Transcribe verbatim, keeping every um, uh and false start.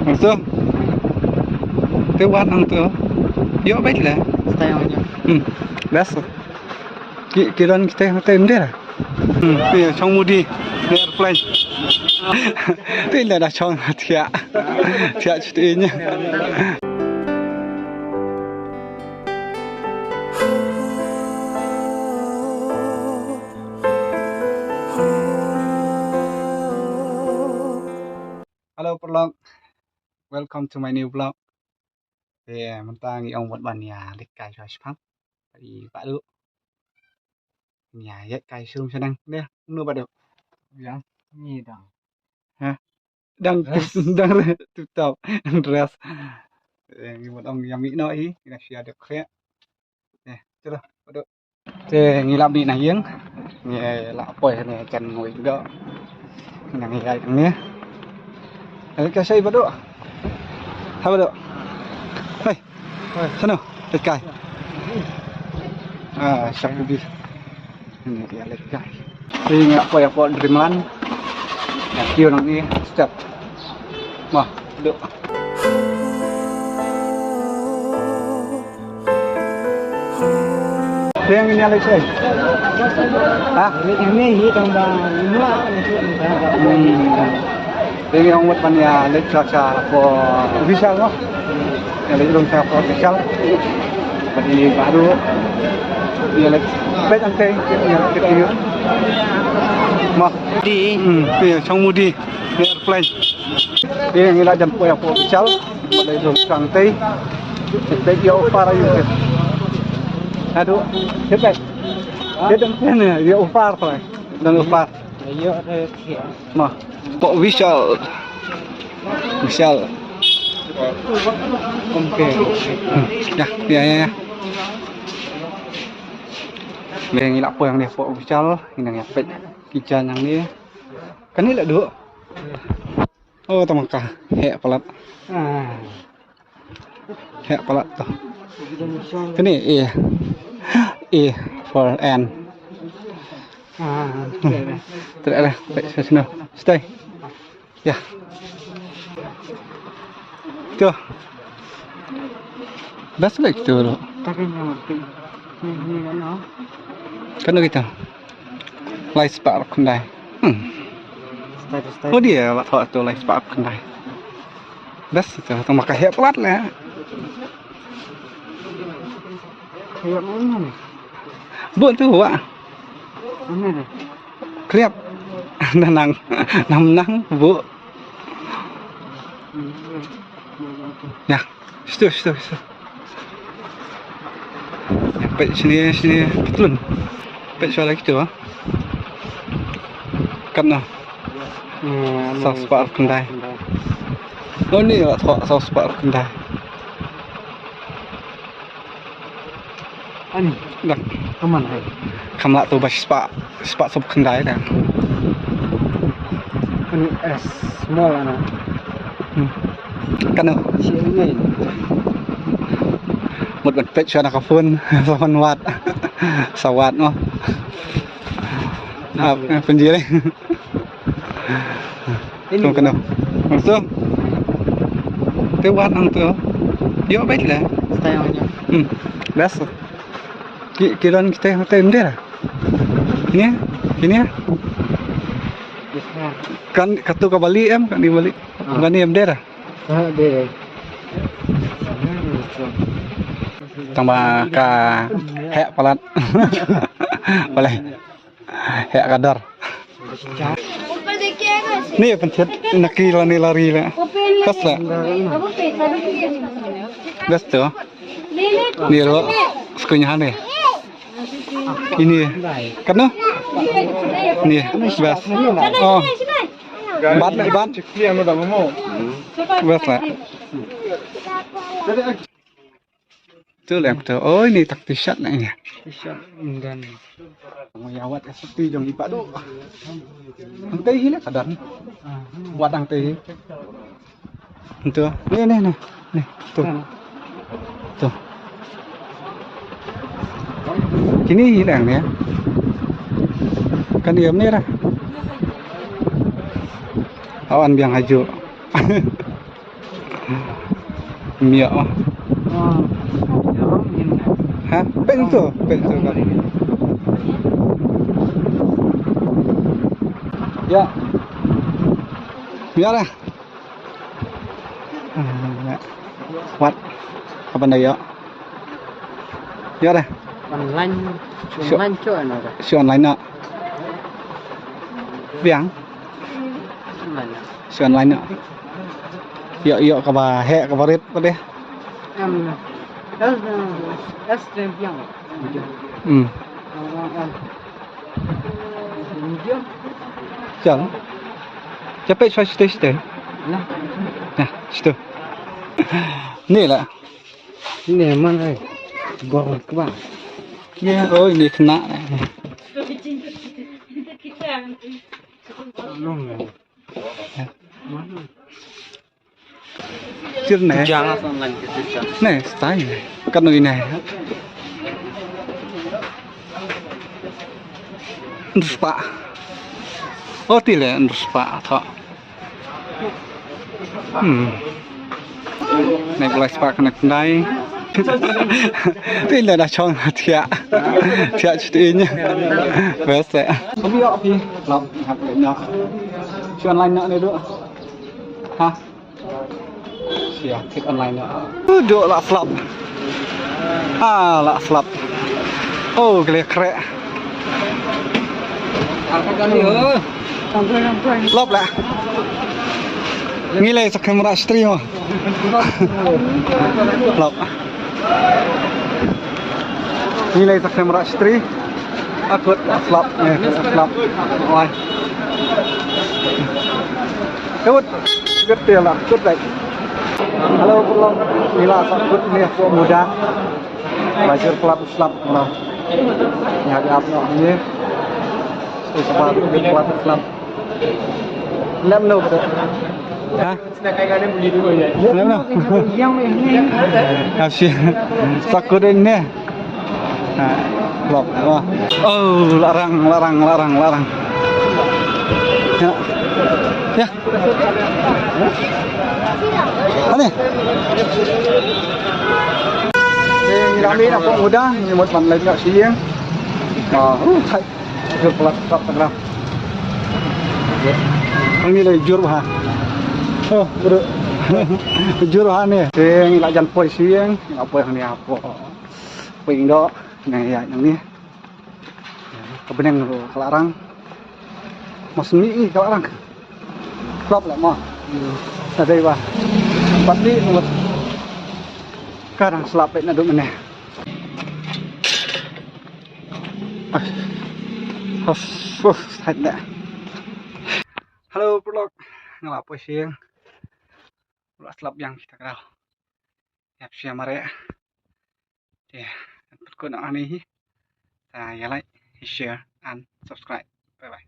Hangto. Te wat hangto. Ïoh beit la. Stay on ya. Hmm. Best. Ki, ki don kita hangto mder. Hmm. Te chong mudi. Airplane. Te la da chong thiah. Thiah chutiñ. Hello paralok, welcome to my new vlog. Te mynta ngi ong wat ban ïa leit kai sha shipang. Ba i Bah Duh. Ngi ïa ïaid kai sha rum sha dang. Deh, mano Bah Duh? Ïa, ngi dang. Ha? Dang, dang re, tip top. Dress. Eh, ngi wat ong ïa mih noh hi, ngi dang shu ïa dep khreh. Eh, chalo, Bah Duh. Te ngi la mih na ïing. Ngi la poi ne kan ngoi do. Ngi nang ïai ne. Leit kai shai Bah Duh. Ha Bah Duh. Hei. Hei. Shano? Leit kai. Ah, shap bi. Ngi ïa leit kai. Te ngi la poi hapoh Dreamland. Ïa kiew nangne step. Mo, duh. Te ngin ïa leit shaei? Ha? Leit hangne hi tang ba. Hmm. Te ngi ong wat ban ïa leit sha sha hapoh Vishal mo. Ïa leit rung sha hapoh Vishal. Bad i Bah Duh ïa leit peit hangtei, ïa leit peit ïa. Mo. Di. Hmm, ïa chong mudi. Airplane. Te ngi la jan poi hapoh Vishal. Bad i rung sha hangtei. Peit ïa u far ïa u. Aduh, peit. Peit hangtei ne, ïa u far peit. Don u far. Ïa u far. Mo. Hapoh Vishal. Vishal. Okay. Hmm. Ïa, ïa, ïa, ïa. Ngi la poi hangne hapoh Vishal, ngi nang ïa peit ki jaiñ hangne. Kane la duh. Oh, tang ka heh palat. Ah. Heh palat to. Kane A. A for an. Ah, okay. Treh lah, treh sesno. Stay. Ya. Tu. Best lah itu tu. Tapi ni mati. Ni, ni kan, oh. Kan kita. Lai spah khyndai. Hmm. Stay, stay. Oh, dia lah tu lai spah khyndai. Best itu, tu makai heh palat lah. Heh mana ni? Buh tu, wah. Mana ni? Kliap. Nang, nang, nang, buh. Ya, situ, situ, situ. Peit sini, sini, petlun. Peit soal lagi tu, ah. Kat noh. Hmm, saw spah khyndai. Oh, ni lah thoh saw spah khyndai. Ani. Dak. Kaman hai. Kam lah tu ba spah, spah sawphew khyndai dah. Ani, eh, small ana. Hmm. Kano? Shi ngai. Mut ban peit shuwa na ka phone, sa phone wat. Sa wat mo. Ah, eh, pynjie leh. Ini. Tung kano. Langsung. Te wat nang tu. Ïoh beit lah. Stay on ya. Hmm. Biasa. Ki, ki don kita yang hotel mder. Kine, kine. Kan katu ka Bali em, kan di Bali. Ah. Kan di mder. Ah, deh. Tang ba ka heh palat. Boleh. Heh ka dor. Ni pynthit na ki la ni lari la. Kas la. Gas tu. Ni lo skunya hani. Ini. Kano? Ni bas. Oh. Bat, bat. Bas la. Tu lem tu. Oh, ini tak t-shirt na ini. T-shirt dan. Mo ïa wat ka sopti jong i Bah Duh. Hangtei hi la ka don. Wat hangtei hi. Tu. Ni, ni, ni. Ni. Tu. Tu. Kine hi dang ni. Kan ïa mne ra. Awan biang haju. Mia. Ha? Peng tu, peng tu kan. Ya. Mia lah. Wat. Apa nda ya? Ya dah. Online. Shu online, shu online na. Biang. Shu online na. Ïoh, ïoh kaba heh, kaba rit pat deh. Em. Das, das, das biang. Hmm. Chal. Capek shuwa shuwa shuwa. Nah, shuwa. Ni lah. Ni man ai. Gor kba. Ni, oh, ni kena. Sir ne. Jangan online kita. Ne, stai ne. Kan ni ne. Nduspa. Oh, tile nduspa tho. Hmm. Nek lai spark nek ndai. Tin da da chong thiah. Thiah chit inya. Best eh. Kami ya pi. Lap hak nya. Chuan lai nak ni tu. Ha. Sia, kit online na. Duk lah slap. Ah, lah slap. Oh, gele krek. Lop lah. Ngi lei sa kamera stream ah. Lop. Ngi lei sa kamera stream. Akut slap, eh, slap. Oi. Good, good deal lah, good day. Hello, pulang. Nila sa good ni aku muda. Belajar kelab slap lah. Ni ada apa ni? Sebab kelab slap. Lem no betul. Ha? Kenapa? Kasih. Takut ini. Ha, lop. Oh, larang, larang, larang, larang. Ya. Ya. Ani. Eh, ni kami nak pun muda, ni mut man lagi nak siang. Ah, uh, hai. Jur pelat tak tengah. Ang ni lagi jur ha. Oh, bro. Jur ha ni. Sing la jan poi sing, la poi ni apa. Poi ndo, ni ya ni. Ka bneng ruh ka la rang. Mas ni ka la rang. Slap lah mo. Ada ba. Pat ni. Ka dang slap na dum ne. Hos, hos, hos, hos. Hello, vlog. Nga la poi sing. Nga la slap biang kita kra. Ïap sia mare. Te, kut na ani hi. Ta ïa like, share and subscribe. Bye bye.